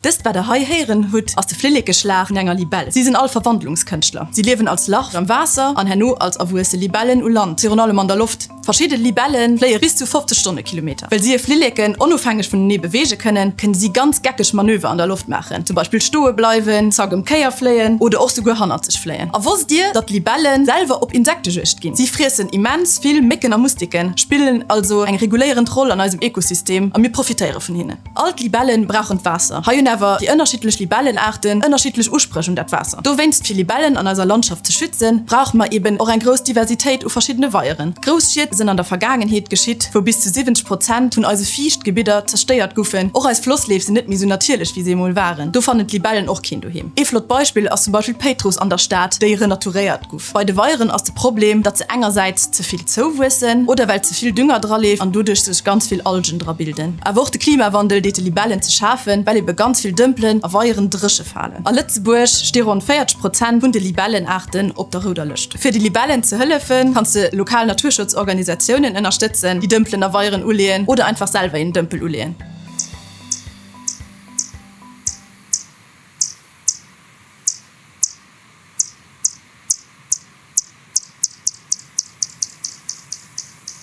Dëst wat der hei héieren hutt ass de Flillekeschlag vun enger Libell. Si sinn all Verwandlungskënschtler. Si liewen als Larv am Waasser an herno als erwuesse Libellen u Land, virun allem an der Loft. Verschidde Libelle fléie bis zu 50 Stonnekilometer. Well si hir Flilleken onofhängeg vunenee beweege kënnen, kënne si ganz geckeg Manöver an der Loft maachen, zum Beispill stoe bleiwen, zack ëm d'Kéier fléien oder och souguer hannerzeg fléien. A wosst Dir, datt Libelle selwer op Insektejuegd ginn? Si friessen immens vill Mécken a Mustiken, spillen also eng reguléierend Roll an eisem Ökosystem a mir profitéiere vun hinnen. All d'Libellen brauchen d'Waasser. Hei hunn awer déi ënnerschiddlech Libellenaarten ënnerschiddlech Uspréch un dat Waasser. Dowéinst, fir Libellen an eiser Landschaft ze schützen, brauche mer eben och eng grouss Diversitéit u verschiddene Weieren. Grouss Schied sënn an der Vergaangenheet geschitt, wou bis zu 70 Prozent vun eise Fiichtgebidder zerstéiert goufen. Och eis Flossleef sinn net méi sou natierlech wéi se emol waren. Do fannen d'Libellen och keen Doheem. Ee flott Beispill ass zum Beispill d'Péitruss an der Stad, déi renaturéiert guff. Bei de Weieren ass de Problem, datt se engersäits ze vill zouwuessen oder well ze vill Dünger draleeft an doduerch sech ganz vill Algen dra bilden. Awer och de Klimawandel deet de Libellen ze schafen, well ebe ganz vill Dëmpelen a Weieren dréche falen. A Lëtzebuerg sti ronn 40 Prozent vun de Libellenaarten op der rouder Lëscht. Fir de Libellen ze hëllefen, kanns de lokal Naturschutzorganisatiounen ënnerstëtzen, déi Dëmpelen a Weieren uleeën oder einfach selwer een Dëmpel uleeën.